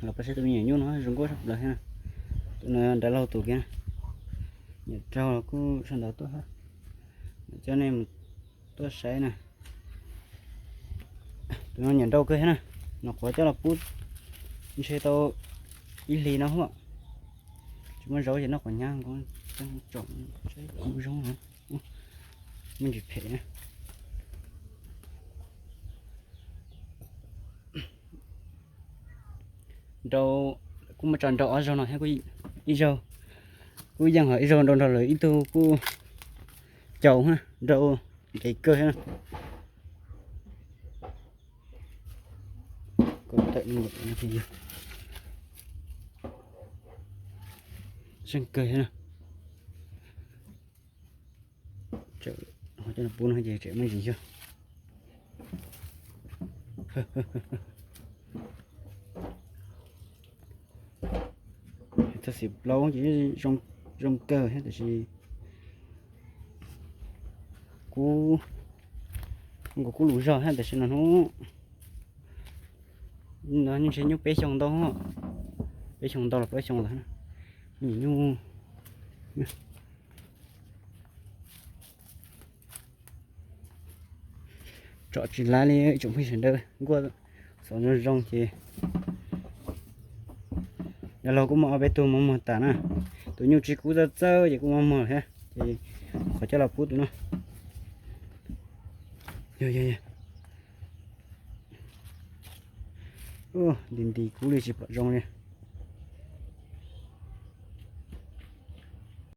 Los peb saib tus me nyuam nyuj no zoo nkauj tshaj plaws thiab na. Tus no nrad laug tus kiag na. Nyuam raug los kuj sawv ntawd tuaj thiab. Coj nej mus tuaj saib na. Tus no nyuam nrau kawg thiab na. Nyuam qhuav coj los pub ntshe tau ib hlis no huaj. Tsis muaj zaub ces noj qhuav nyab nkaus, tsom saib kuv zoo. Me ntsis phem na. Nrau, kuj muaj tso nrau ob zaug no thiab, ib zaug kuj yeej, ho ib zaug nrau nrog lawv ib tug kuj caum na, nrau ntev kawg thiab na. Ko tawm me nyuam no thiaj yog zeej kawg thiab na. Ho coj los pub no ces tseem muaj ntsis xyuag. Txog xim plaub ces zoo kawg thiab, tab sis kuv, kuv kuj lus zog thiab, tab sis no hnub no ntshe nyuj peb xyoo ntau, peb xyoo ntau los plaub xyoo lawm. Nyuam nyuj tsom tsis laib li tsoom phooj ywg sawv daws, nkuaj xov zoo zoo ces dab laug kuj muaj ob peb tug mos muag tas na. Tus nyuj tsis kub txawj txawj ces kuj mos muag thiab, ces qhov coj los pub tus no. Yog yog yog. Nti nti kub li tsis pom zoo li.